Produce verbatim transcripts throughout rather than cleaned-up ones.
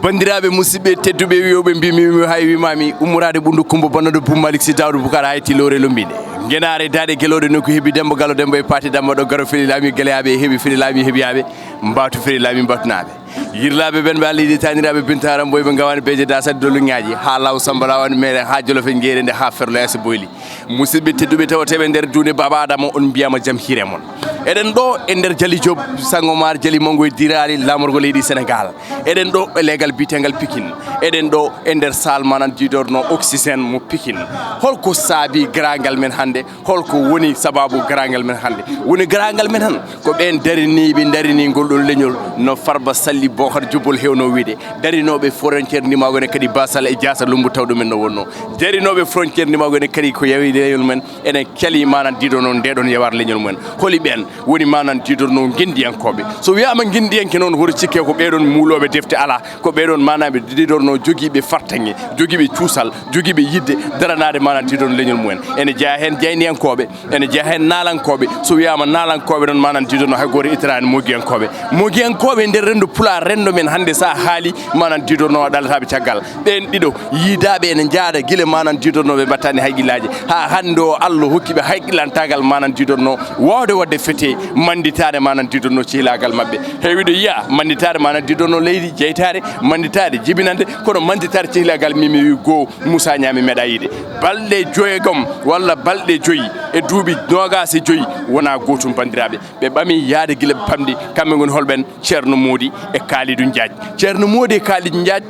Banndiraaɓe, musidɓe tedduɓe, wiyooɓe mbimi, wimi hay wimami, ummoraade ɓunndu Kumba Bannado Bum Malik Si Daawdu Bukar hay tilore lombiɗe. Ngenaare daade gelooɗe nokku hebi Demba Galo Demba e Paati Damba ɗo garo feli laami geleyaaɓe e hebi feli laami hebiyaaɓe, mbaatu feli laami mbatunaaɓe. Yirlaaɓe ɓen ɓe Allah yiɗi taaniraaɓe bintaram boy ɓe ngawani beeje dasat doluŋaaji haa law Samba lawani mere haa Jolof e Jeere nde haa Ferlo e Boyli. Musidɓe tedduɓe tawateeɓe nder duunde Baba Adama, on mbiyama jam hiire mon. Eɗen ɗo e nder Jali Joop, Sangomar Jali Mango e Diraali, laamorgo leydi Senegal. Eɗen ɗo e leegal biyeteegal Pikin. Eɗen ɗo e nder saal manan diidorno oxygène mo Pikin. Holko saabi garagal men hannde? Holko woni sababu garagal men hannde? Woni garagal men han ko ɓen dariniiɓe darini ngol ɗon leñol no Farba Salli Bokar Jubol hewno wiide. Darinooɓe frontière ndimaagu ene kadi Basal e Jaasa Lumbu tawɗo men no wonno. Darinooɓe frontière ndimaagu ene kadi ko yawi leñol men, enen cali manan diidorno nde ɗon yawar leñol mumen. Holi ɓen woni manan diidorno ngendiyankooɓe? So wiyaama ngendiyanke noon, hoto cikke ko ɓee ɗon muulooɓe defte alaa, ko ɓee ɗon manan ɓe diidorno jogiiɓe fartaŋŋe, jogiiɓe cuusal, jogiiɓe yiɗde daranaade manan diidorno leñol mumen. Ene jeyaa heen jaayndiyankooɓe, ene jeyaa heen naalankooɓe. So wiyaama naalankooɓe noon, manan diidorno hay gooto ittanaani moogiyankooɓe. Moogiyankooɓe e nder renndo Pulaar, renndo men hannde, so a haali manan diidorno a ɗalataaɓe caggal. Ɓeen ɗiɗo yiidaaɓe ene njaada gila manan diidorno ɓe mbattaani haygillaaji. Haa hannde o Allah hokki ɓe haygillantaagal manan diidorno waawde waɗde fete mannditaare manan diidorno cehilaagal maɓɓe. Heewiiɗo yiya mannditaare manan diidorno leydi jeytaare, mannditaare jibinande, kono mannditaare cehilaagal mimi wi goo Moussa Niang mi meeɗa yiide. Balɗe joyegom walla balɗe joyi e duuɓi noogaas e joyi wonaa gootum, banndiraaɓe. Ɓe ɓami yaade gila ɓe pamɗi. Kamɓe ngoni holɓen? Ceerno Moodi e Kaalidou Njaaj. Ceerno Moodi e Kaalidou Njaaj,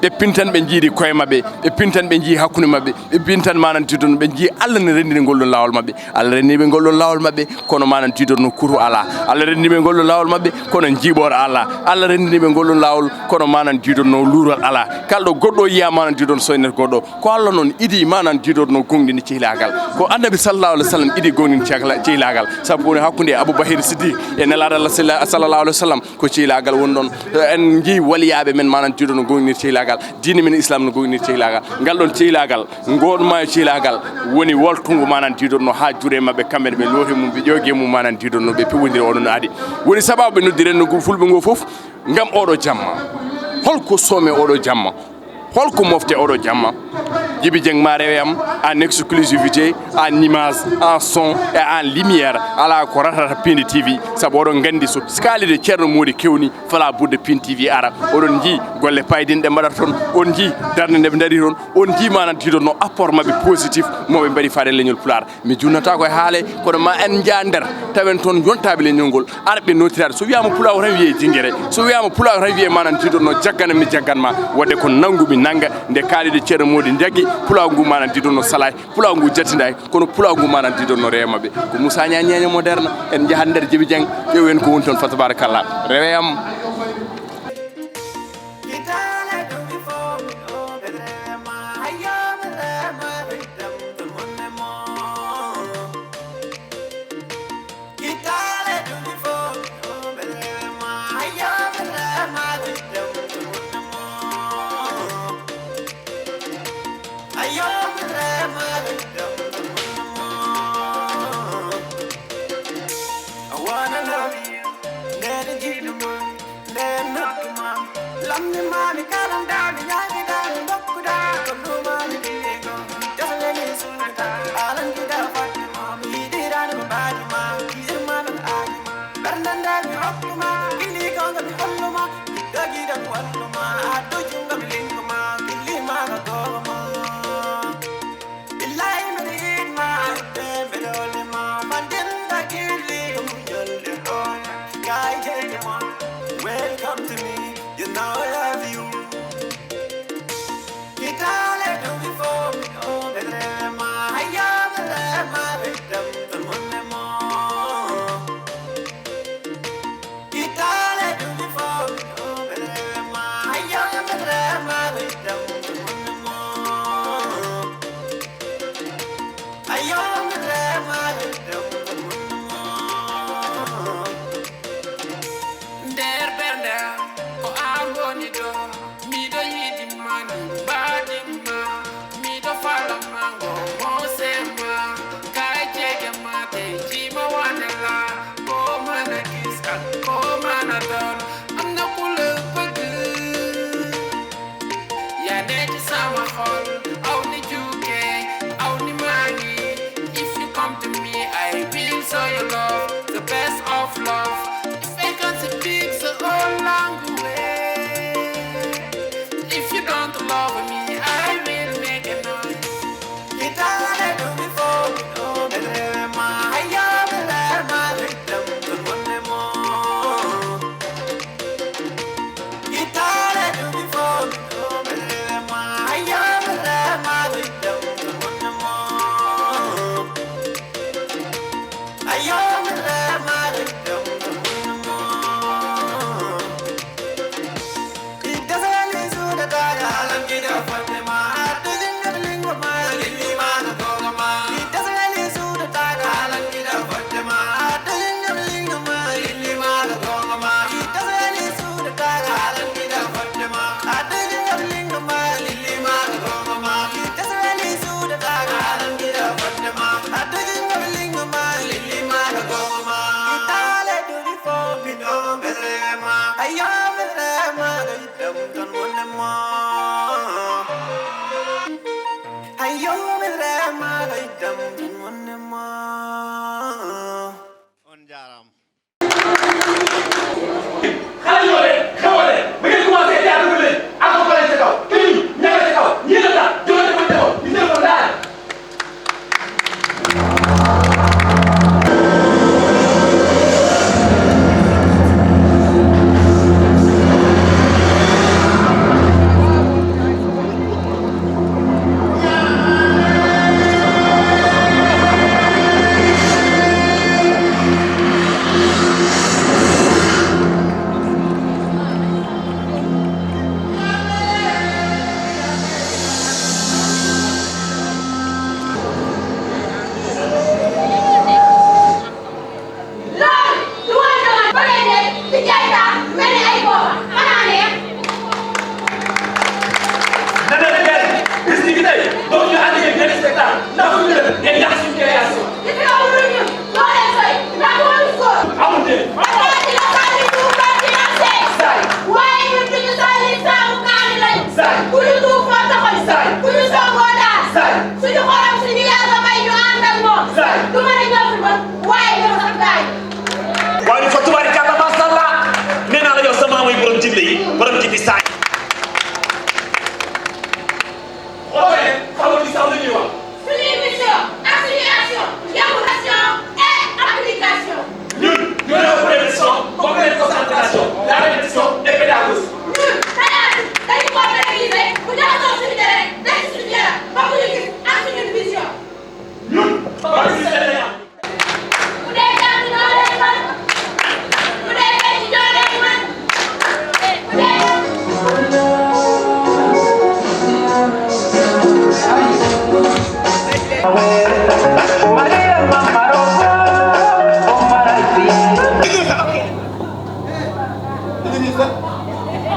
ɓe pintan ɓe njiidi koye maɓɓe, ɓe pintan ɓe njii hakkunde maɓɓe, ɓe pintan manan diidorno, ɓe njii Allah ne renndini ngol ɗon laawol maɓɓe. Allah renndini ɓe ngol ɗon laawol maɓɓe, kono manan diidorno kuutu alaa. Allah renndini ɓe ngol ɗon laawol maɓɓe, kono njiiɓoor alaa. Allah renndini ɓe ngol ɗon laawol, kono manan diidorno luural alaa. Kalɗo goɗɗo yiya manan diidorno soynata goɗɗo. Ko Allah noon idi manan diidorno gonɗini cehilaagal. Ko Annabi sallallahu alaihi wasallam idi gonɗini cehla-, cehilaagal. Sabu woni hakkunde Abu Bakr Siddiq e Nelaaɗo Allah salla-, sallallahu alaihi wasallam ko cehilaagal woni ɗon. En njii waliyaaɓe men manan diidorno gonɗini cehilaagal. Diine men Islam no gonɗini cehilaagal. Ngal ɗon cehilaagal, ngoon maayo cehilaagal woni waltungo manan diidorno haa jure maɓɓe, kamɓe ne ɓe looti mum, ɓe ƴoogi mum manan diidorno, ɓe pewondiri oɗon aadi. Woni sababu ɓe noddi renndo ngu fulɓe ngo fof ngam oɗo jamma. Holko soome oɗo jamma? Holko mofte oɗo jamma? Jibi Dieng ma rewe am en exclusivité, en image, en son et en lumière. Alaa ko ratata Pindi T V, sabu oɗon nganndi so kaalide Ceerno Moodi kewni, fala budde Pindi T V ara. Oɗon njii golle paydinɗe mbaɗata toon, on njii darnde nde ɓe ndarii toon, on njii manan diidorno apport maɓɓe positif mo ɓe mbaɗi faade leñol Pulaar. Mi junnataako e haale, kono ma en njaa nder, tawen toon yontaaɓe leñol ngol, arɓe nootiraade. So wiyaama pulaagu tan wiyee jinngere, so wiyaama pulaagu tan wiyee manan diidorno jagganam mi jaggan ma. Waɗde ko nanngu mi nannga, nde kaalide Ceerno Moodi jaggi, pulaagu ngu manan diidorno salaay, pulaagu ngu jattindaay, kono pulaagu ngu manan diidorno rewe maɓɓe. Ko Moussa Niang ñeeño moderne, en njahat nder Jibi Dieng, ƴeewen ko woni toon fa tabarakallah. Rewe am. Lamni mami kalan dami nyaki dami nokku da ko lumani digo. Jasle ni sunata alan gida fatima mi dira ni badi ma. Kijir ma na aji ma. Bernanda mi hokkuma kili konga mi holluma. Dagi dan walluma adu junga mi linguma kili ma na goma. Billahi mi rid ma tembe dole ma. Bandin da kili mu jolde ona. Kai jai ma. Welcome to me. You know I love you. Itale do before me, oh, bedrema, ayya, bedrema, victim, the one more. Tan wonde ma. Ayo, mi rema, ay dam tan wonde ma. On jaaraama. Xale yooyu, xewale, ba ngeen commencé théâtre ba léegi, accompagné ca kaw, te ñun, ña nga ca kaw, ñii la daal, jogante ko njaboot, ñu jël ko daal. Loolu du woon zaman ba ngeen ne di jaay taar mel ni ay booba. Xanaa neex? Dana la jaay, bis ni ki tey, donc ñu ànd ngeen benn spectacle, ndax fu ñu def ngeen yàq suñu création. Li fi amul lu ñun, doo leen sori, ndax moo ñu sóor. Amul de. Ndax daal dina sànni suuf, daal dina seey. Saay. Waaye ñun duñu sànni saabu kaani lañu. Saay. Ku ñu tuuf moo taxoon. Saay. Ku ñu songoo daal. Saay. Suñu xorom suñu Yàlla may ñu ànd ak moom. Saay. Du mën a ñëw fi ba, waaye ñëw sax gaañ. Waaye fa tubaarikàlla, macha Allah. Nee naa la yow, sa maam mooy borom jible yi, borom jibi saay. Xoolee, xamal ni sax li ñuy wax. Suñuy mission ak suñuy action, yamul action et application. Ñun, ñoo leen ëpp répétition, bokk leen concentration, la répétition est pédagogique. Ñun, xanaa dañu ko organiser, bu jaxasoo suñu deret, def ci suñu yaram, ba mu ñu gis ak suñu vision. Ñun, ba mu gis leen am. Bu dee jàng ñoo leen man, bu dee fecc ñoo leen man, bu dee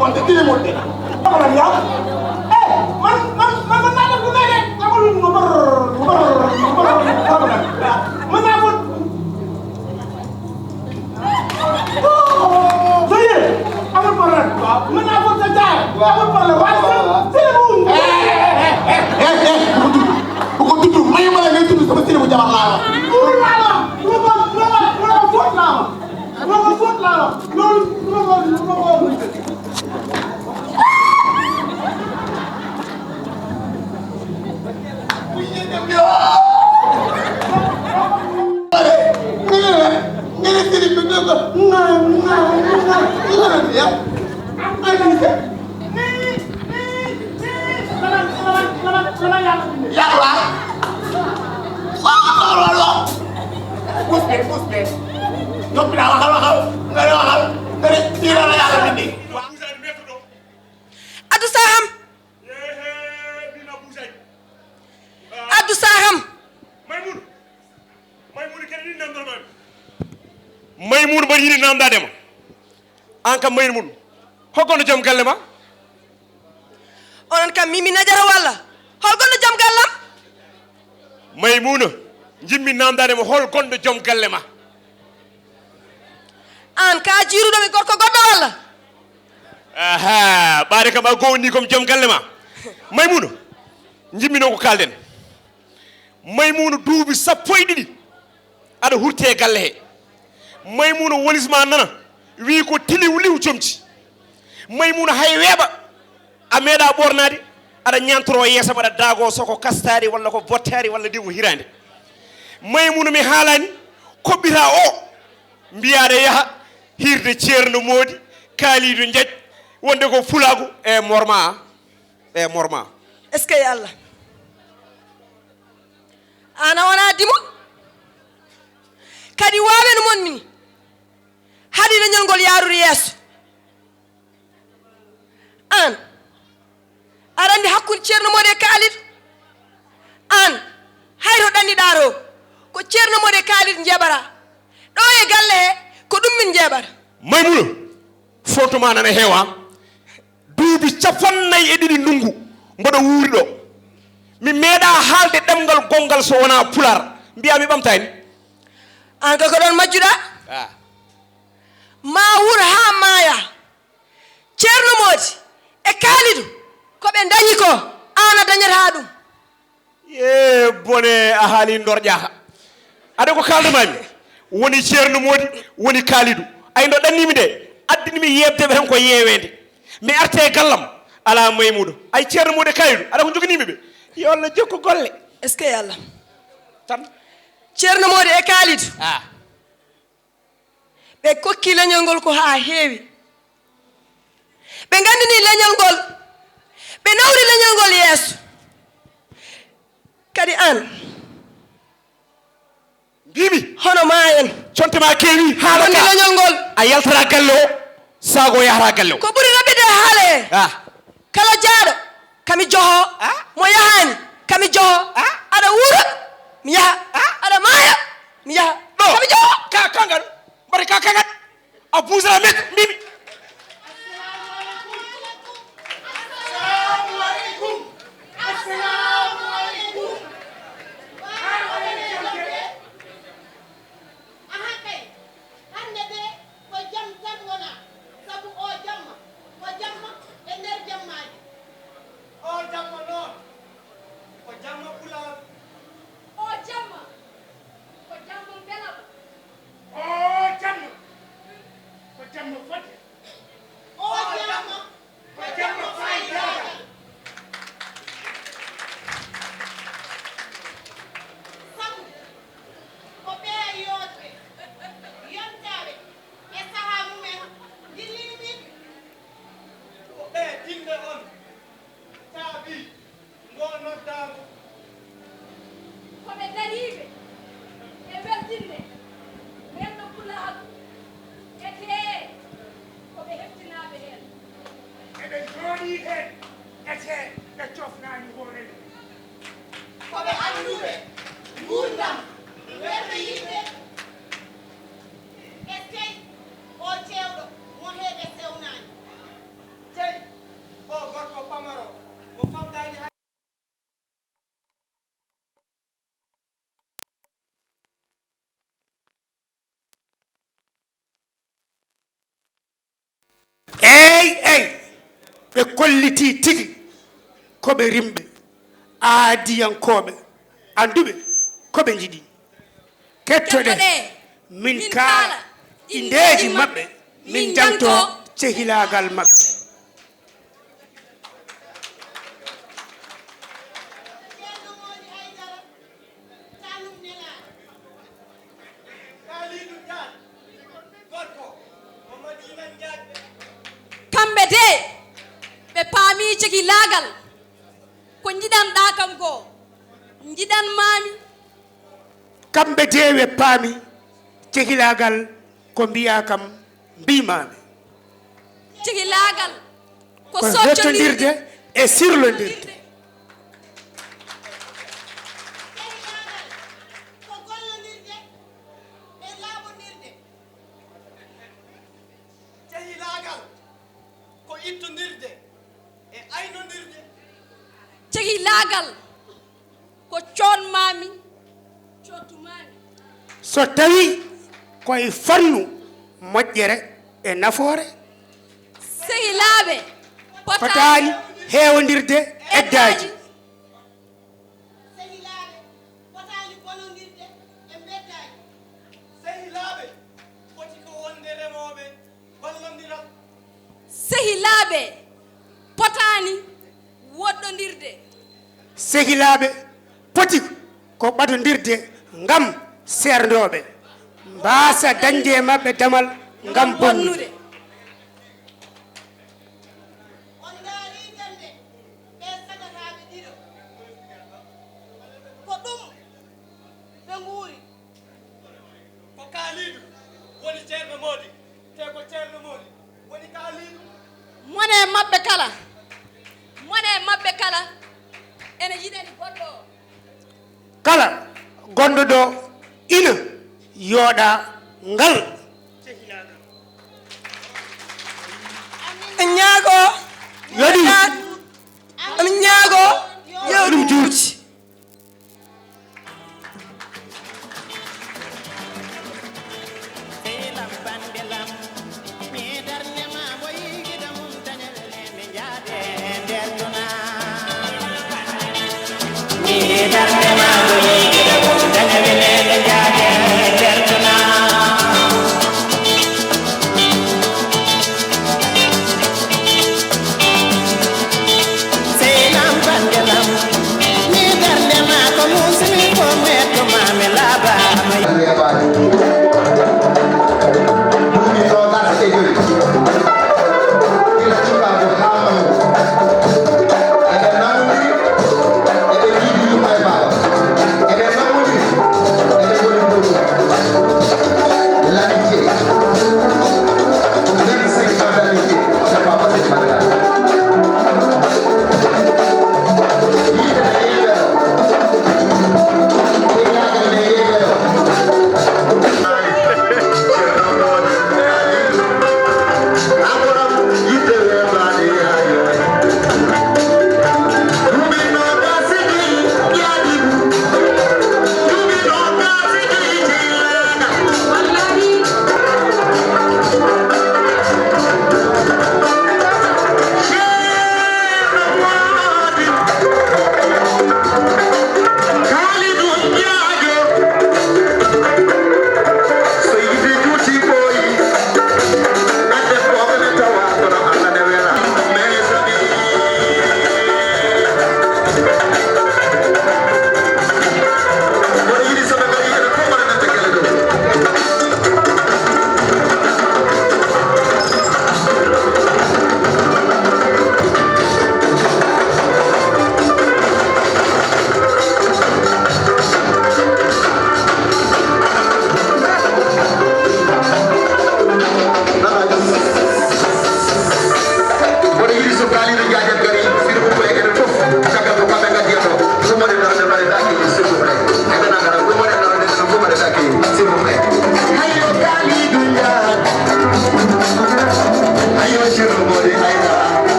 Wante tilimol de. Amalan ya. Eh, man, man, man, man, man, man, man, amul lu ma bër, lu ma bër, lu ma bër, amalan. Mën naa ko. Ça y est, amul problème. Mën naa ko sa jaay. Amul problème. Waaye sa, sa la mu. Eh, eh, eh, eh, eh, eh, bu ko tudd. Bu ko tudd. Mayu ma la ngay tudd sama sëriñ bu jabar laa wax. Wóor naa la. Lu ma, lu ma, lu ma fóot naa ma. Loolu fóot laa wax. Loolu, loolu, loolu. Nga ne, nga ne sëriñ bi, nga ko, nga, nga, nga, nga, nga, nga, nga, Yàlla. Waaw, waaw, waaw, waaw. Puus leen, puus leen. Noppi naa, waxal, waxal. Nga ne waxal. Nga ne, fii la la Yàlla bindee. Waaw. Addu Saham. Addu Saham. Maymuun. Maymuun mbaɗi yiɗi namdaade ma. Aan kam Maymuun, hol gonɗo joom galle ma? Onon kam mimi najata walla? Hol gonɗo joom gallam? Maymuuna, njiɗmi namdaade ma hol gonɗo joom galle ma? Aan ka jiiruɗo mi gorko goɗɗo walla? Aha, ɓaade kam a gowni kom joom galle ma. Maymuuna, njiɗmi noon ko kaalɗen. Maymuuna duuɓi sappo e ɗiɗi aɗa hurti e galle he. Maymuuna wolis ma nana, wii ko tiliw liw comci. Maymuuna hay weeɓa a meeɗa ɓoornaade, aɗa ñaantoro yeeso aɗa daago so ko kastaari walla ko bottaari walla ndiwgo hiraande. Maymuuna mi haalani, koɓɓita o mbiyaɗa yaha hirde Ceerno Moodi, Kaaliidu Njaƴ, wonde ko pulaagu e morma, e morma. Est-ce que Allah? Aan a wonaa dimo. Kadi waawen mon mini. Haɗi leñol ngol yaarude yeeso. Aan, aɗa anndi hakkunde Ceerno Moodi e Kaalid? Aan, hay to ɗanniɗaa to, ko Ceerno Moodi e Kaalid njeɓataa. Ɗo e galle he, ko ɗum min njeɓata. Maymuuna, footo ma nana heewa. Duuɓi capannay e ɗiɗi ndunngu mboɗo wuuri ɗo. Mi meeɗaa haalde ɗemngal gonngal so wonaa Pulaar. Mbiyaa mi ɓamtaani. Aan ko ko ɗoon majjuɗaa? Ah. Ma wuur haa maaya. Ceerno Moodi, e Kaalidu, ko ɓe ndañi ko, aan a dañataa ɗum. Ye bone, a haali ndorƴaaka. Aɗa ko kaalda maami? Woni Ceerno Moodi, woni Kaalidu. Ay, no ɗannimi nde, addinimi yeebde ɓe tan ko yeeweende. Mi arte e gallam, alaa Maymuuda. Ay, Ceerno Moodi e Kaalidu, aɗa ko njoginimi ɓe? Yo Allah jokku golle. Est-ce que Yalla? Tan. Ceerno Moodi e Kaalidu. Ah. Ɓe kokki leñol ngol ko haa heewi. Ɓe nganndini leñol ngol. Ɓe nawri leñol ngol yeeso. Kadi aan, mbimi, hono ma en, conte ma keewi, haala wonni ka leñol ngol. A yaltata galle o, saago yahata galle o. Ko ɓuri raɓɓiɗde e haala he. Ah. Kala jaaɗo, kami joho. Ah? Mo yahaani, kami joho. Ah? Aɗa wuura, mi yaha. Ah? Aɗa maaya, mi yaha. Ɗo. Kami joho. Ka kangal. Mbaɗa ka kangal. A buusata men, mbimi. Assalamu alaikum. Assalamu alaikum. Assalamu alaikum. Ahan kay, hannde de ko jam tan wonaa, sabu oo jamma ko jamma e nder jammaaji. Oo jamma noon ko jamma pulaagu. Oo jamma ko jamma mbelama. Oo jamma ko jamma fodde. Oo jamma ko jamma faayidaagal. Sabu ko ɓee yooɗɓe, yontaaɓe e sahaa mumen ndillini min. Ko ɓee tinde on caabi ngoo noddaango. Ko ɓe dariiɓe e weltinde renndo pulaagu, etee ko ɓe heftinaaɓe heen. Eɓe njooɗii heen, etee ɓe cofnaani hoore nde. Ko ɓe annduɓe nguurndam renndo yimɓe. Eskey, oo cewɗo mo heeɓe sewnaani. Cey, oo gorko pamaro mo famɗaani hay. Eey, eey, ɓe kollitii tigi ko ɓe rimɓe, aadiyankooɓe, annduɓe ko ɓe njiɗi. Kettoɗee, min kaala inndeeji maɓɓe, min njanto cehilaagal maɓɓe. Kamɓe de, ɓe paami cehilaagal. Ko njiɗanɗaa kam ko njiɗan maami. Kamɓe de ɓe paami cehilaagal ko mbiyaa kam mbiimaami. Cehilaagal ko soccondirde e sirlondirde. Cehilaagal ko ittondirde e aynondirde. Cehilaagal ko coonmaami, coottumaami. So tawii ko e fannu moƴƴere e nafoore. Sehilaaɓe potaani heewondirde eddaaji. Sehilaaɓe potaani bonondirde e mbeddaaji. Sehilaaɓe poti ko wonde remooɓe ballondiral. Sehilaaɓe potaani woɗɗondirde. Sehilaaɓe poti ko ɓadondirde ngam seernooɓe mbaasa dañde e maɓɓe damal ngam bonnude. On ndaarii gannde ɓee sagataaɓe ɗiɗo. Ko ɗum ɓe nguuri. Ko Kaaliidu woni Ceerno Moodi, te ko Ceerno Moodi woni Kaaliidu. Mone e maɓɓe kala, mone e maɓɓe kala ene yiɗani goɗɗo o. Kala gonɗo ɗo ina yooɗa ngal. Ñaago. Yoɗi. Amin ñaago. Yo ɗum juuti.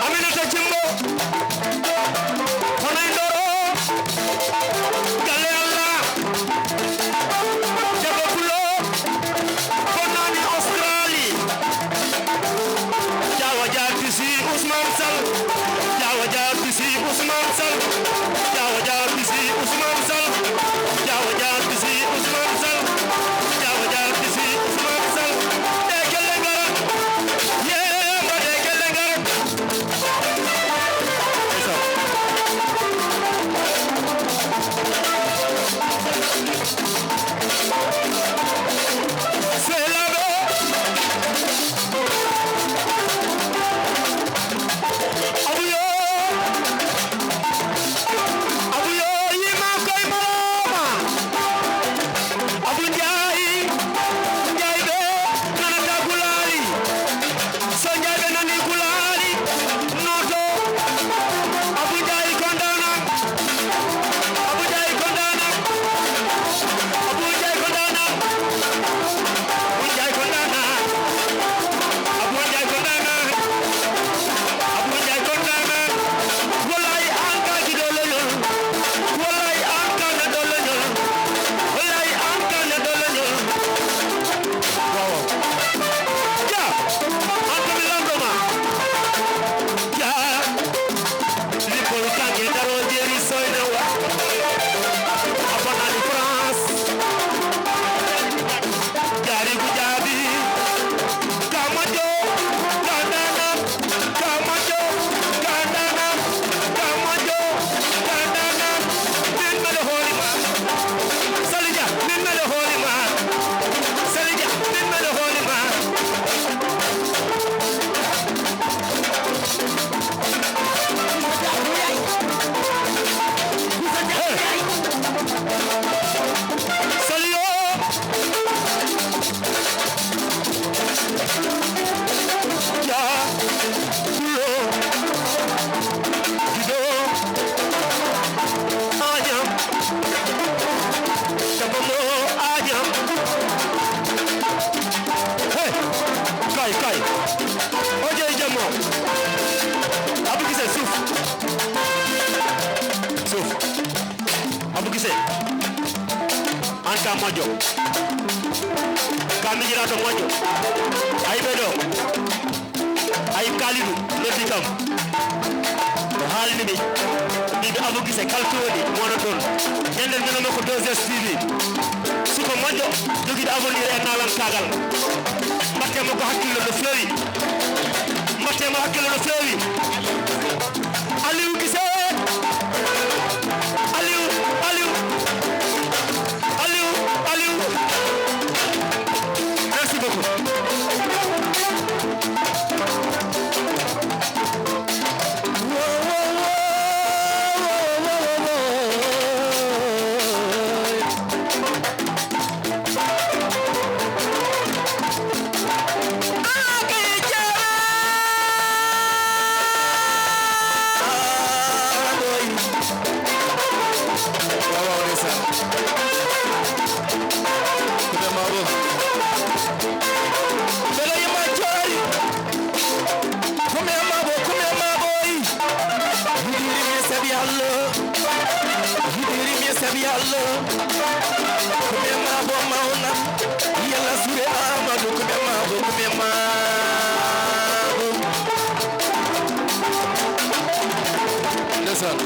Aminata Jimbo, hono e Ndoro, galle Allah, debbo Pulo, bonnaani Australie. Jaawa Jaar Bisi Ousmane Sall, Jaawa Jaar Bisi Ousmane Sall, Jaawa Jaar Bisi Ousmane Sall, Jaawa Jaar Bisi Ousmane Sall, Jaawa Jaar Bisi Ousmane Sall. Ɗe kelle ngara, yee, mbaɗe kelle ngara. Sehilaaɓe, Abu yo, Abu yo, yiima koye maraama. Abu Njaay, Njaay ɓe nanata gulaali. So Njaay ɓe nani gulaali, nooto. Abu Njaay kondaana. Abu Njaay kondaana. Abu Njaay kondaana. Abu Njaay kondaana. Abu Njaay kondaana. Abu Njaay kondaana. Wallaay an ka giɗo leñol. Wallaay an ka neɗɗo leñol. Wallaay an ka neɗɗo leñol. Waaw. Ja, an ko mi lamɗo ma. Ja, lippol kanke daro jeeri soyna wa. A bonani France. Jaari ko jaabi. Ka moƴƴo, ka nana. Ka moƴƴo, ka nana, ka moƴƴo, ka nana. Min mbaɗa hoore ma. Sali Dia, min mbaɗa hoore ma. Sali Dia, min mbaɗa hoore ma. Hey. Sali o. Yaa, Pulo, Giɗo, Añam, Samba Mo, Añam. Hey, kay, kay. O jeyi jammo. Abou Guissé, suuf. Suuf. Abou Guissé, an ka moƴƴo, ka miñiraaɗo moƴƴo. Aybe ɗo, Ayib Kalidou noddi kam. O haalni mi, mbiɗo Abou Guissé kala to woni, mo wona toon. Ñande nana makko deux S T V. Suko moƴƴo, jogiiɗo avenir e naalankaagal. Mbaɗte makko hakkillo no feewi. Mbaɗte mo hakkillo no feewi. Aliou Guissé. Aliou, Aliou. Aliou, Aliou. Merci beaucoup. Kume ma bo, kume ma boy. Yiɗiri mi sabi Allah. Yiɗiri mi sabi Allah. Kume ma bo mawna. Yalla sure Amadou, kume ma bo, kume ma bo. Ndeysaan.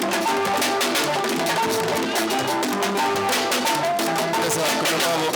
Ndeysaan, kume ma bo.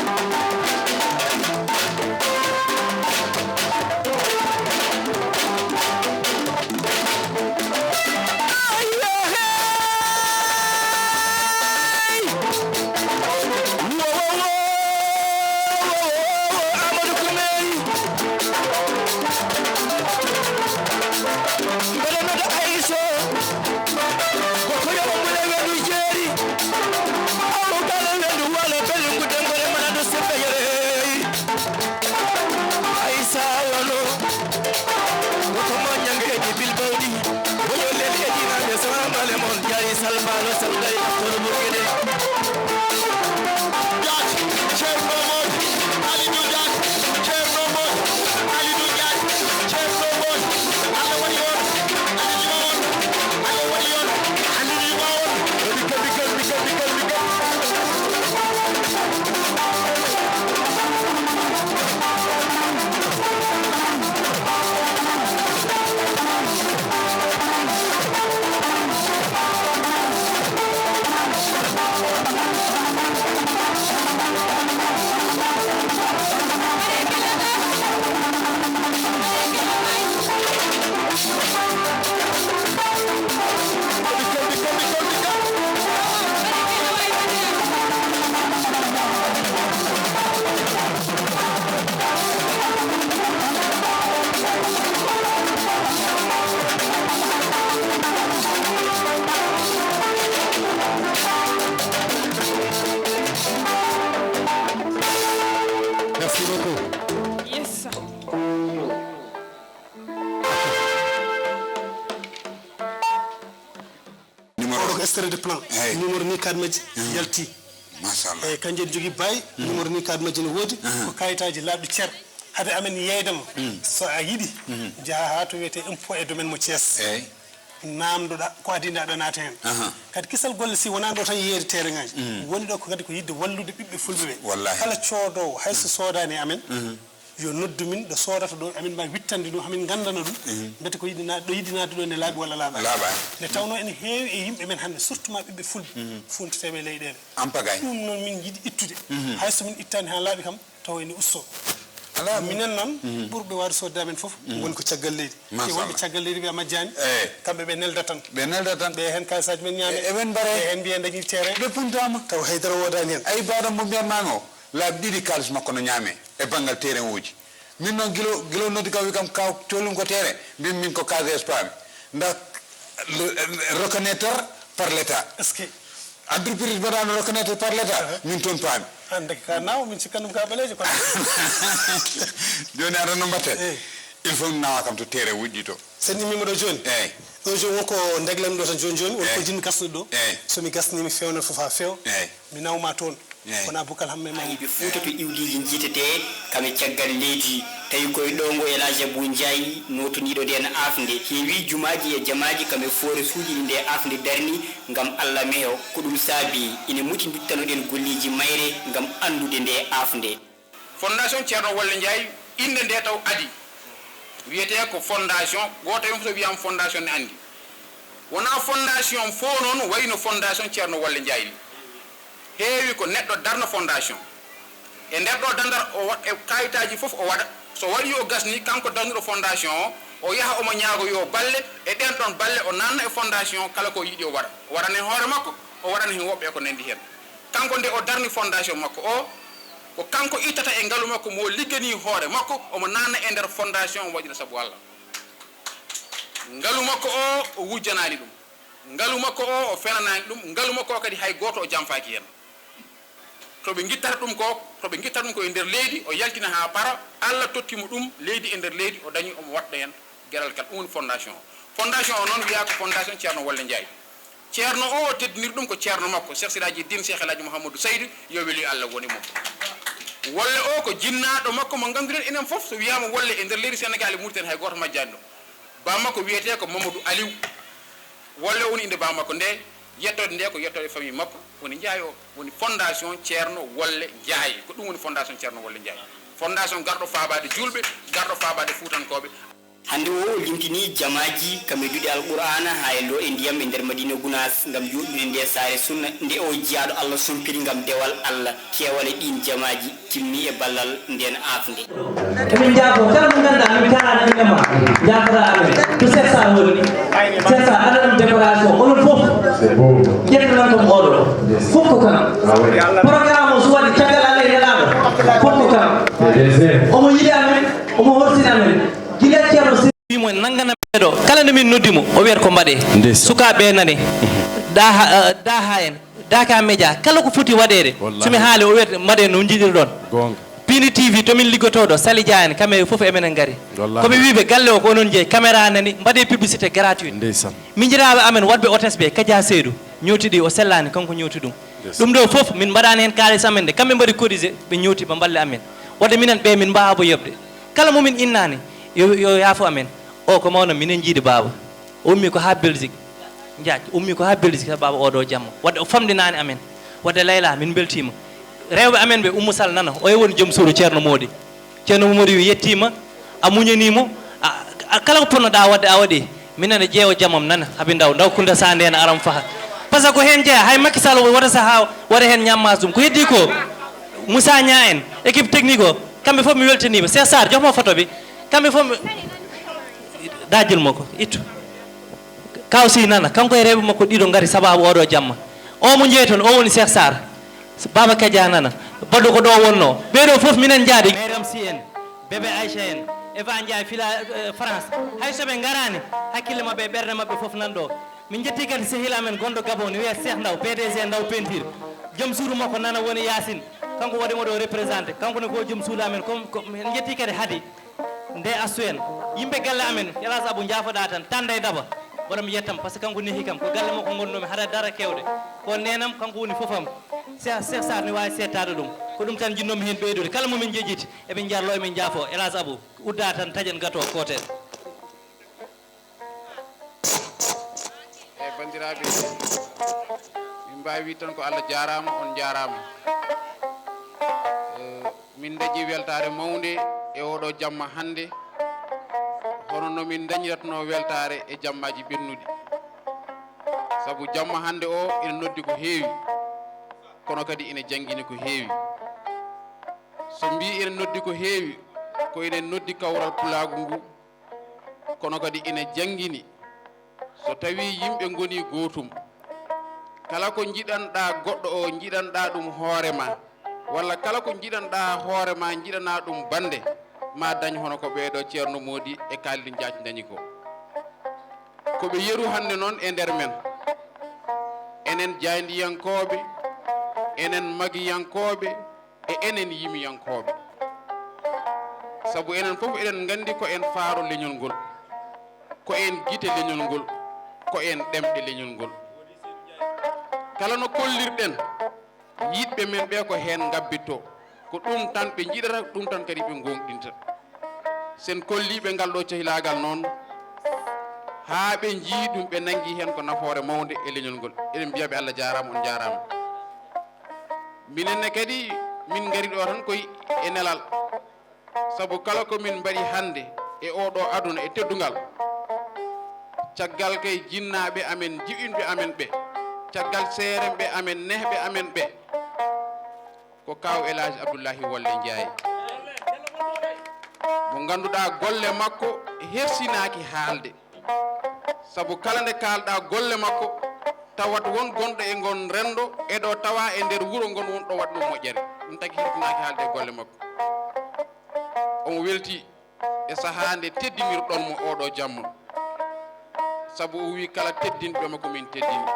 Extrait de plan. Numéro ni carte majji yalti. Machallah. Eyyi, kanjum en jogii baay. Numéro ni carte majji ne woodi. Ko kayitaaji laaɓɗi cer. Hade amen yeeyde mo. So a yiɗi, njaha haa to wiyetee impôt et domaine mo Thiès. Eyyi. Naamndoɗa ko adii nde aɗa naata heen. Kadi kisal golle, si wonaa ɗo tan yeeyde terrain ngaji. Woni ɗo ko kadi ko yiɗde wallude ɓiɓɓe fulɓe ɓe. Wallahi. Kala coodoowo, hay so soodaani e amen, yo noddu min ɗo soodata ɗo, amin mbaawi wittande ɗum, amin nganndana ɗum. Mbete ko yiɗi na-, ɗo yiɗi naatde ɗo nde laaɓi walla laaɓaani. Laaɓaani. Nde tawnoo ene heewi e yimɓe men hannde, surtout ma ɓiɓɓe fulɓe, fuunteteeɓe e leyɗeele. Ampagay. Ɗum noon min njiɗi ittude. Hay so min ittaani haa laaɓi kam, tawa ene ustoo. Alaa. Minen noon, ɓurɓe waawde soodde amen fof, ngoni ko caggal leydi. Machallah. Wonɓe caggal leydi ɓe majjaani. Eyyi. Kamɓe ɓe nelda tan. Ɓe nelda tan. Ɓe heen kaalisaaji men ñaame. E, eɓen mbare. Ɓe heen mbiya dañi teere. Ɓe puntaama. Taw haydara woodaani heen. Ay, baɗam mo mbiyatmaa o, laabi ɗiɗi kaalis makko no ñaame e banngal terrain uji. Min noon gilo, gilo noddi kam wi kam kaw colum ko terrain. Mbimi min ko K G S paami. Ndax le, le reconnaître par l'État. Est-ce que? Entreprise mbaɗaano reconnaître par l'État, min toon paami. Hannde ka nawa min cikkan ɗum ka ɓaleejo kon. Jooni aɗa no mbatten? Eyyi. Il faut mi nawa kam to terrain uji ɗi to. Sen immima ɗo jooni? Eyyi. Ɗo jooni wonko ndeglan ɗo tan jooni jooni, wonko jinmi gasnude ɗo. Eyyi. So mi gasni mi fewna fof ha few. Eyyi. Mi nawma toon. Eyyi. Kono Aboubakar Hammee Mamadou. Ayiɓe Fuuta to iwdiiji njiitetee, kam e caggal leydi, tawi koye ɗo ngo El Hadj Abou Ndiaye, nootoniiɗo ndeen aafnde. Heewii jumaaji e jamaaji, kam e fooresuuji ɗi nde aafnde darni, ngam Alla meyo. Ko ɗum saabi ine moti nduttanoɗen golleeji mayre ngam anndude nde aafnde. Fondation Ceerno Wolle Njaay, innde nde taw adii. Wiyetee ko fondation, gooto heen fof so wiyaama fondation ne anndi. Wonaa fondation fof noon wayi no fondation Ceerno Wolle Njaay ni. Heewi ko neɗɗo darna fondation. E nder ɗo dandal o wa-, e kayitaaji fof o waɗa. So waɗi o gasni, kanko darnuɗo fondation o, o yaha omo ñaagoyoo balle, e ɗeen ɗoon balle o naatna e fondation kala ko yiɗi o waɗa. O waɗana heen hoore makko, o waɗana heen woɓɓe e ko nanndi heen. Kanko nde o darni fondation makko o, ko kanko ittata e ngalu makko mo ligganii hoore makko, omo naatna e nder fondation omo waɗira sabu Alla. Ngalu makko o, o wujjanaani ɗum. Ngalu makko o, o fenanaani ɗum. Ngalu makko o kadi hay gooto o janfaaki heen. To ɓe ngittata ɗum ko, to ɓe ngittata ɗum ko e nder leydi, o yaltina haa para, Alla totti mo ɗum, leydi e nder leydi, o dañi omo waɗɗa heen geɗal kala. Ɗum woni fondation o. Fondation o noon wiyaa ko fondation Ceerno Wolle Njaay. Ceerno o, o teddiniri ɗum ko ceerno makko, Cheikh Siraji Din, Cheikh El Hadji Mouhamadou Seydou, yo weli Alla won e mum. Wolle o ko jinnaaɗo makko mo ngannduɗen enen fof, so wiyaama Wolle e nder leydi Senegaal e Mauritanie hay gooto majjaani ɗum. Baa makko wiyetee ko Mamadou Aliou. Wolle o woni innde baa makko nde, yettoode nde ko yettoode famille makko, woni Njaay o, woni fondation Ceerno Wolle Njaay. Ko ɗum woni fondation Ceerno Wolle Njaay. Fondation garɗo faabaade juulɓe, garɗo faabaade fuutankooɓe. Hannde o, o limtinii jamaaji kam e duɗe Alqur'aana haa e looɗe ndiyam e nder Madiina Gunaas ngam jooɗnude nde saare sunna nde o jiyaaɗo Alla sompiri ngam dewal Alla. Keewal e ɗiin jamaaji timmi e ballal ndeen aafnde. Emin njaafo kala mo ngannduɗaa min kaalaani ɗum e ma. Njaafora amen. To Cheikh Sarr woni. Cheikh Sarr, aɗa ɗum décoration. Onon fof. Ƴettanan kam oɗo. Fof ko kanko. Programme o so waɗi caggal Alla e Nelaaɗo. Fof ko kanko. Omo yiɗi amen. Omo horsini amen. Gila Ceerno Wimo en nanngana ɓeeɗo, kala nde min noddi mo, o wiyata ko mbaɗee. Ndeysaan. Sukaaɓe ɓe nani. Daha, eh, Daha en, Daka Media, kala ko foti waɗeede, wallahi, so mi haali, o wiyata mbaɗee no njiɗirɗon. Goonga. Pini T V, to min liggotoo ɗo, Sali Dia en, kamɓe fof e menen ngari. Wallahi. Ko mi wiiɓe, galle o ko onon jeyi, caméra nani, mbaɗee publicité gratuit. Ndeysaan. Miñiraaɓe amen waɗɓe hôtesse ɓe, Kadia Seydou, ñooti ɗi, o sellaani, kanko ñooti ɗum. Ndeysaan. Ɗum ɗo fof, min mbaɗaani heen kaalis amen de, kamɓe mbaɗi cotisé, ɓe ñooti, ɓe mballi amen. Waɗde minen ɓe, min mbaawaa yeɓde. Kala mo min innaani, yo, yo yaafo amen. O ko mawɗo, minen njiidi baaba. O ummi ko haa Belgique. Njaaj, ummi ko haa Belgique, sabu baaba oo ɗoo jamma. Waɗde o famɗinaani amen. Waɗde Layla, min mbeltiima. Rewɓe amen ɓe, Oumou Sall nana, o e woni joom suudu Ceerno Moodi. Ceerno Moodi wi yettiima, a muñanii mo, a, a, kala ko ponnoɗaa waɗde a waɗi. Minen e ƴeewa jamam nana, habi ndaw, ndaw Kunda Sande en aram faha. Par ce que ko heen jeyaa, hay Macky Sall wota sahaa waɗa heen ñammaas ɗum. Ko heddii ko, Moussa Niang en, équipe technique o, kamɓe fof mi weltaniiɓe. Cheikh Sarr, jox ma photo bi. Kamɓe fof mi, dajil mo ko, ittu. Kaw Sy nana, kanko e rewɓe makko ɗiɗo ngari sababu oo ɗoo jamma. O mo njeyton, o woni Cheikh Sarr. Baba Kadia nana, baɗɗo ko ɗo wonnoo. Ɓee ɗoo fof minen njaadi. Mayram Sy en, Bébé Aïcha en, Eva Ndiaye fila, eh, France. Hay so ɓe ngaraani, hakkille maɓɓe e ɓernde maɓɓe fof nan ɗo. Min njettii kadi sehil amen gonɗo Gabon, ne wiyee Cheikh Ndaw, P D G Ndaw Peinture. Joom suudu makko nana woni Yacine. Kanko waɗi mo ɗo représenté. Kanko ne ko joom suudu amen. Ko, ko, min njettii kadi Hadi. Nde Astou en. Yimɓe galle amen, El Hadj Abou, njaafoɗaa tan, Tanda e Daba. Mboɗo mi yettam, par ce que kanko nehi kam, ko galle makko ngonnomi, haɗa dara kewɗe. Ko nenam, kanko woni fof am. Cheikh, Cheikh Sarr ne waawi seettaade ɗum. Ko ɗum tan njinnoomi heen ɓeydude. Kala mo min njejjiti, emin njarlo, emin njaafo. Hélas Abou, udda tan, taƴen gato kootel. Eyi, banndiraaɓe, min mbaawi wiide tan ko Allah jaaraama, on njaaraama. Eh, min ndañi weltaare mawnde e oɗo jamma hannde, hono no min ndañiratnoo weltaare e jammaaji ɓennuɗi. Sabu jamma hannde o ina noddi ko heewi, kono kadi ina janngini ko heewi. So mbii ina noddi ko heewi, ko ina noddi kawral pulaagu ngu, kono kadi ina janngini. So tawii yimɓe ngonii gootum, kala ko njiɗanɗaa goɗɗo o, njiɗanɗaa ɗum hoore ma, walla kala ko njiɗanɗaa hoore ma, njiɗanaa ɗum bannde, ma dañ hono ko ɓeeɗo Ceerno Moodi e Kaalidou Jaac ndañi ko. Ko ɓe yeru hannde noon e nder men, enen jaayndiyankooɓe, enen magiyankooɓe, e enen yimiyankooɓe. Sabu enen fof eɗen nganndi ko en faaro leñol ngol, ko en gite leñol ngol, ko en ɗemɗe leñol ngol. Kala no kollirɗen, yiɗɓe men ɓe ko heen ngabbittoo, ko ɗum tan ɓe njiɗata, ɗum tan kadi ɓe ngoongɗinta. Sen kolliiɓe ngal ɗo cehilaagal noon, haa ɓe njii ɗum, ɓe nanngi heen ko nafoore mawnde e leñol ngol. Eɗen mbiya ɓe Allah jaaraama, on njaaraama. Minen ne kadi, min ngari ɗo tan koye e nelal. Sabu kala ko min mbaɗi hannde e oo ɗo aduna e teddungal, caggal kay jinnaaɓe amen, jiɓinɓe amen ɓe, caggal seeremɓe amen, nehɓe amen ɓe, ko Kaaw El Hadj Abdoulahi Wolle Ndiaye. Mo ngannduɗaa golle makko hersinaaki haalde. Sabu kala nde kaalɗaa golle makko, tawat won gonɗo e ngon renndo, e ɗo tawa e nder wuro ngon won ɗo waɗ ɗum moƴƴere. Ɗum tagi hersinaaki haalde e golle makko. Omo welti e sahaa nde teddinirɗon mo oo ɗo jamma. Sabu o wii kala teddinɓe mo ko min teddini.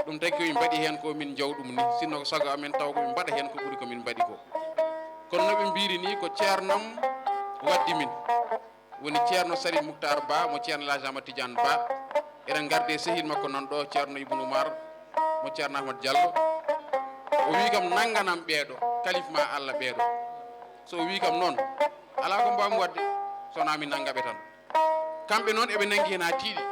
Ɗum tagi ko min mbaɗi heen ko min njaw ɗum ni. Sinno ko sago amen taw ko min mbaɗa heen ko ɓuri ko min mbaɗi ko. Kono no ɓe mbiri ni ko ceernam waddi min. Woni Ceerno Sari Muktar Ba mo Ceerno El Hadj Ahmad Tidiane Ba. Eɗen ngardi e sehil makko nan ɗo, Ceerno Ibnu Umar mo Ceerno Ahmad Diallo. O wii kam nannganam ɓeeɗo, kalif ma Allah ɓeeɗo. So o wii kam noon, alaa ko mbaawmi waɗde, so wonaa mi nannga ɓe tan. Kamɓe noon eɓe nanngi heen haa tiiɗi.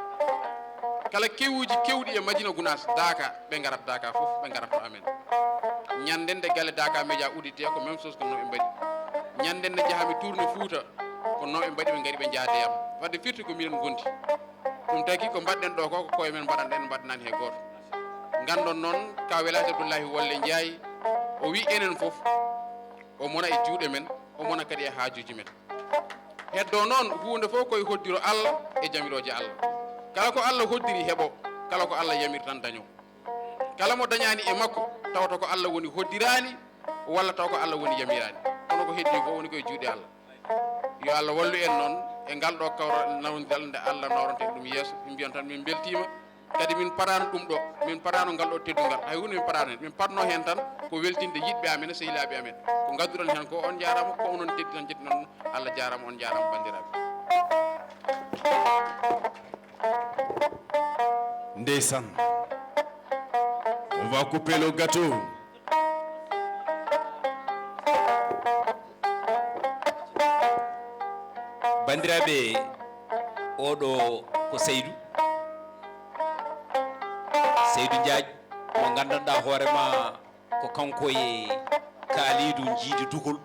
Kala kewuuji kewɗi e Madina Gunaas, Daaka, ɓe ngarat Daaka fof, ɓe ngarat to amen. Ñande nde galle Daaka Média udditee, ko même chose ko noon ɓe mbaɗi. Ñande nde njahami tourné Fuuta, ko noon ɓe mbaɗi, ɓe ngari ɓe njaade yam. Wadde firti ko minen ngondi. Ɗum tagi ko mbaɗɗen ɗo ko, ko koye men mbaɗanɗen, mbaɗanaani hay gooto. Nganndon noon, Kaaw El Hadj Abdoulahi Wolle Ndiaye, o wii enen fof, o mona e juuɗe men, o mona kadi e haajuuji men. Heddo noon, huunde fof koye hoddiro Allah e jamirooje Allah. Kala ko Allah hoddiri heɓo, kala ko Allah yamiri tan daño. Kala mo dañaani e makko, tawata ko Allah woni hoddiraani, walla taw ko Allah woni yamiraani. Kono ko heddi fof woni koye juuɗe Allah. Yo Allah wallu en noon e ngal ɗo kawral nawdiral nde Allah nawrante ɗum yeeso. Min mbiyan tan min mbeltiima. Kadi min paraano ɗum ɗo, min paraano ngal ɗo teddungal. Hay huunde min paraano heen. Min parno heen tan ko weltinde yiɗɓe amen, sehilaaɓe amen. Ko ngadduɗon heen ko on njaaraama, ko onon teddinan, jeddinan, Allah jaaraama, on njaaraama banndiraaɓe. Ndeysaan. On va couper le gâteau. Banndiraaɓe, oɗo ko Seydou, Seydou Ndiaye, mo nganndanɗaa hoore ma ko kanko e Kalidou Jiidi Dugol.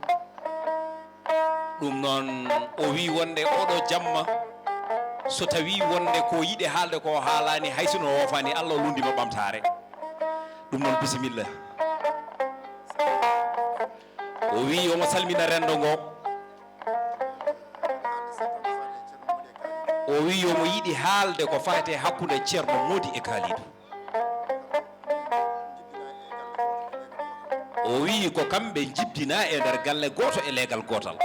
Ɗum noon, o wii wonde oɗo jamma, so tawii wonde ko yiɗi haalde ko haalaani, hay so no woofaani Allah, o lunndima ɓamtaare. Ɗum noon, bisimilla. O wii omo salmina renndo ngo. O wii omo yiɗi haalde ko faati e hakkunde Ceerno Moodi e Kalidou. O wii ko kamɓe njibdinaa e nder galle gooto e leegal gootal.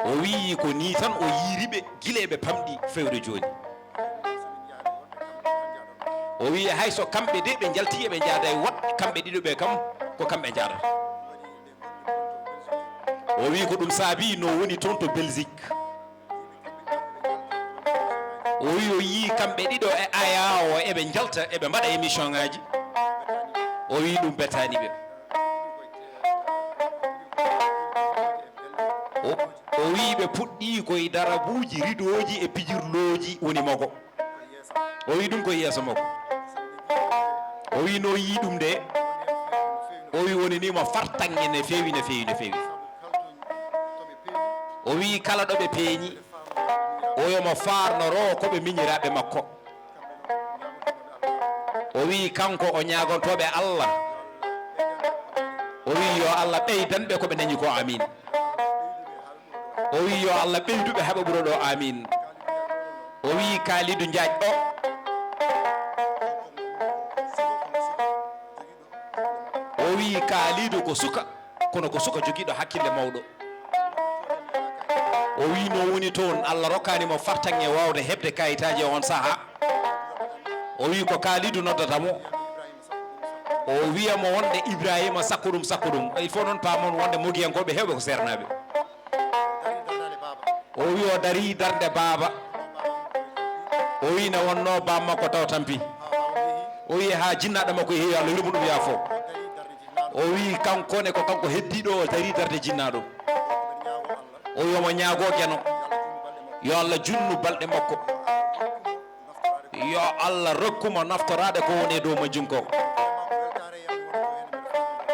O wii ko nii tan o yiiri ɓe gila eɓe pamɗi fewde jooni. O wii hay so kamɓe de ɓe njaltii eɓe njaada e woɗɓe, kamɓe ɗiɗo ɓe kam ko kamɓe njaadata. O wii ko ɗum saabii no woni toon to Belgique. O wi o yii kamɓe ɗiɗo e aya o, eɓe njalta, eɓe mbaɗa émission ngaji. O wi ɗum betaani ɓe. O, o wi ɓe puɗɗi koye darabuuji, ridooji e pijirlooji woni mogo. O wi ɗum koye yeeso makko. O wi no yii ɗum de. O wi woni ni mo fartaŋŋe ne feewi, ne feewi, ne feewi. O wi kala ɗo ɓe peeñi, o yo mo faarnoro ko ɓe miñiraaɓe makko. O wi kanko o ñaagontooɓe Allah. O wi yo Allah ɓeydan ɓe ko ɓe dañi ko, amin. O wi yo Allah ɓeydu ɓe haɓa ɓura ɗo, amin. O wi Kalidou Ndiaye o. O wi Kalidou ko suka, kono ko suka jogiiɗo hakkille mawɗo. O wi no woni toon, Allah rokkaani mo fartaŋŋe waawde heɓde kayitaaji e on sahaa. O wi ko Kalidou noddata mo. O wiya mo wonde Ibrahima sakko ɗum, sakko ɗum. Il faut noon paamon wonde mogiyankooɓe heewɓe ko seernaaɓe. O wi o darii darnde baaba. O wi ne wonno baaba makko taw tampi. O wi haa jinnaaɗo makko yehi, yo Allah yurmo ɗum yaafo. O wi kanko ne ko kanko heddiiɗo o darii darnde jinnaaɗo. O wi omo ñaagoo Geno. Yo Allah junnu balɗe makko. Yo Allah rokku mo naftoraade ko woni e dow majjum ko.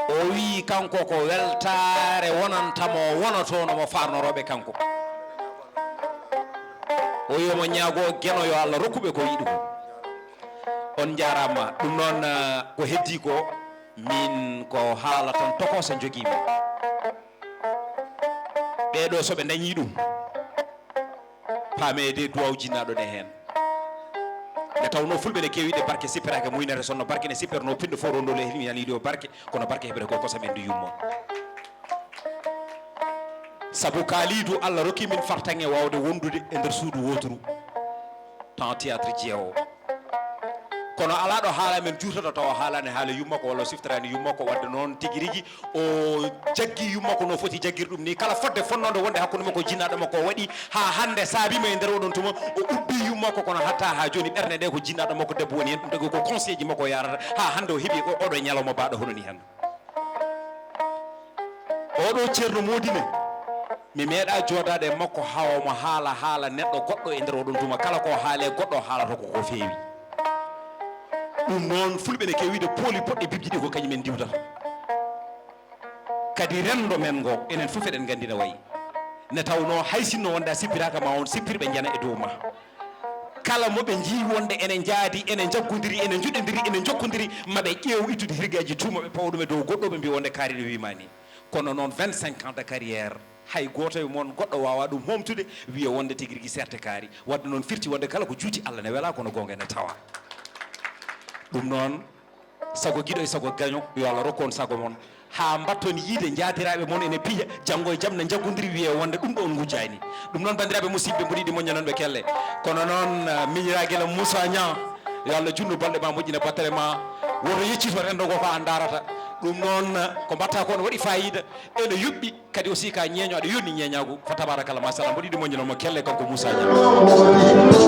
O wi kanko ko weltaare wonanta mo, wonatoono mo faarnorooɓe kanko. O wi omo ñaagoo Geno yo Allah rokku ɓe ko yiɗi ko. On njaaraama. Ɗum noon, eh, ko heddii ko, min ko haala tan tokoosa njogiimi. Ɓee ɗoo so ɓe ndañii ɗum, paameede duwaaw jinnaaɗo ne heen. Nde tawnoo fulɓe ne keewi ɗe barke sippiraaka muynere, sonno barke ne sippirnoo pinɗo fof ronndoo le heen yaliiɗo barke, kono barke heɓre ko kosam en ndu yummo. Sabu Kalidou, Allah rokki min fartaŋŋe waawde wondude e nder suudu wooturu. Temps théâtre jeewo. Kono alaa ɗo haala men juutata tawa haalaani haala yumma ko walla o siftaraani yumma ko, wadde noon tigi rigi o jaggi yumma ko no foti jaggir ɗum ni. Kala fodde fonnoonde wonde hakkunde makko e jinnaaɗo makko o waɗi haa hannde saabi mo e nder oɗon tuma o ubbi yumma ko, kono hatta haa jooni ɓerne ɗe ko jinnaaɗo makko debbo woni heen, ɗum tagi ko conseil ji makko o yarata haa hannde o heɓi o-, oɗo ñalawma baaɗo hono ni hannde. Oɗo Ceerno Moodi ne, mi meeɗa joodaade e makko haa omo haala haala neɗɗo goɗɗo e nder oɗon tuma. Kala ko haale goɗɗo haalata ko ko feewi. Ɗum noon, fulɓe ne keewi wiide pooli poɗɗe bibji ɗi ko kañum en ndiwdata. Kadi renndo men ngo, enen fof eɗen nganndi no wayi. Ne tawnoo hay sinno wonde a sippiraaka ma on sippirɓe njana e dow ma. Kala mo ɓe njii wonde ene njaadi, ene njaggodiri, ene njuɗondiri, ene njokkondiri, ma ɓe ƴeew ittude hirgaaji tuuma, ɓe pawa ɗum e dow goɗɗo, ɓe mbiya wonde kaari no wiima ni. Kono noon, vingt-cinq ans de carrière, hay gooto e mon goɗɗo waawaa ɗum hoomtude, wiya wonde tigi rigi serte kaari. Wadde noon firti wonde kala ko juuti Allah ne welaa, kono goonga ene tawaa. Ɗum noon, sago giɗo e sago gaño, yo Allah rokku on sago mon. Haa mbatton yiide njaatiraaɓe mon ene piya, janngo e jam ne njaggodiri, wiyee wonde ɗum ɗo on ngujjaani. Ɗum noon, banndiraaɓe musiɗɓe, mboɗo yiɗi moƴƴanonɓe kelle. Kono noon, ah, miñiraa gila Moussa Niang, yo Allah junnu balɗe ma, moƴƴina battere ma. Woto yeccito renndo ngo ko an ndaarata. Ɗum noon, ah, ko mbaɗtaa ko ne waɗi faayiida, ene yuɓɓi. Kadi aussi ka ñeeño, aɗa yonni ñeeñaagu. Fa tabarakallah, machallah. Mboɗo yiɗi moƴƴinoo mo kelle, kanko Moussa Niang.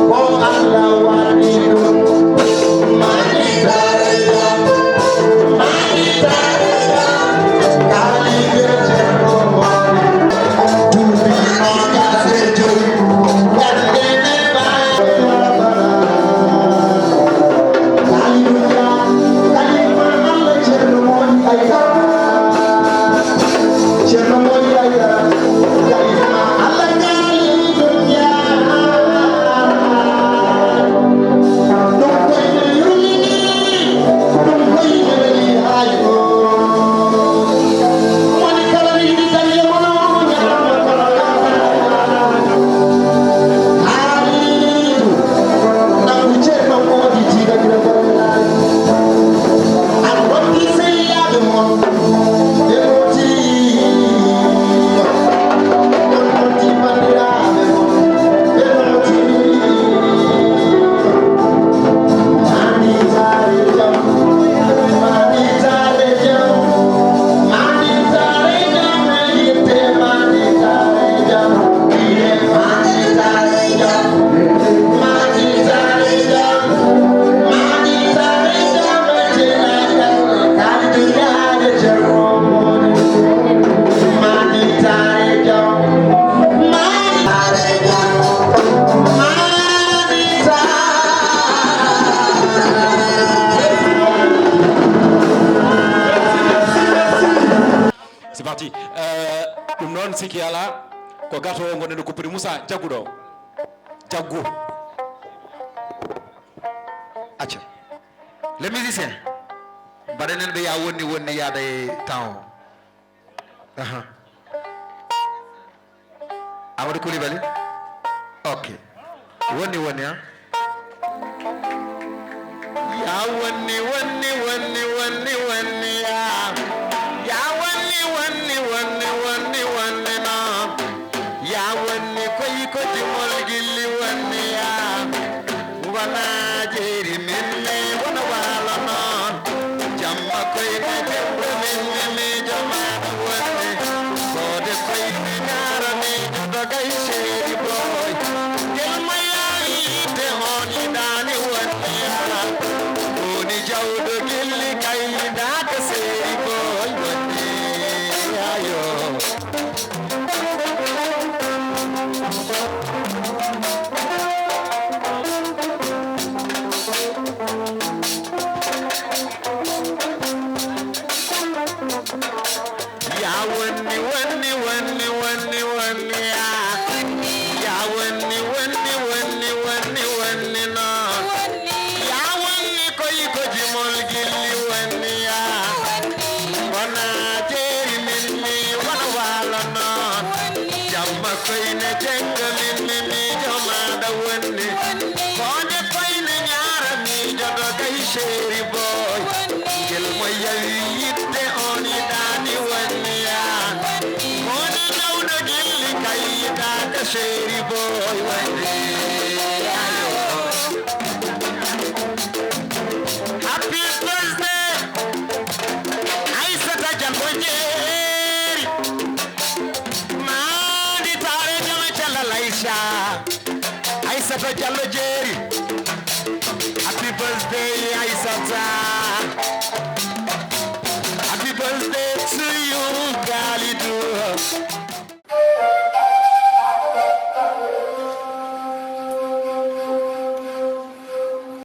Noon sikki alaa, ko gato o ngonɗen ɗo kuppiri. Moussa, jaggu ɗo. Jaggu. Acca. Les musiciens. Mbaɗanen ɓe yaa wonni wonni yaada e temps o. Aha. Amadou Coulibaly. Ok. Wonni wonni, ha? Ya wonni wonni wonni wonni wonni ya. Ya wonni wonni wonni wonni wonni no. Ya wonni koyi ko jimol gilli wonni ya. Wona jeeri min mi wona waalo noon. Jamma koy ne debbo min mi miijo maɗa wonni. Koode koy ne ñaara miijo dogay seeri boy. Ngel ma yaawi yitte on yiɗaani wonni ya. Woni jawɗo gilli kay yiɗaaka seeri boy wonni. Ayo. Ya wonni wonni wonni wonni wonni ya. Ya wonni wonni wonni wonni wonni no. Ya wonni koyi ko jimol gilli wonni ya. Wona jeeri min mi wona waalo noon. Jamma koyne jegga min mi miijo maɗa wonni. Koode koyne ñaara miijo dogay seeri boy. Ngel mo yawi yitte on yiɗaani wonni ya. Koode nawɗo gilli kay yiɗaaka seeri boy wonni. Ayo. Happy birthday, Aissata Diallo Jeeri. Maadi taare jama cellal Aïcha. Aissata Diallo Jeeri. Happy birthday, Aissata. Happy birthday to you.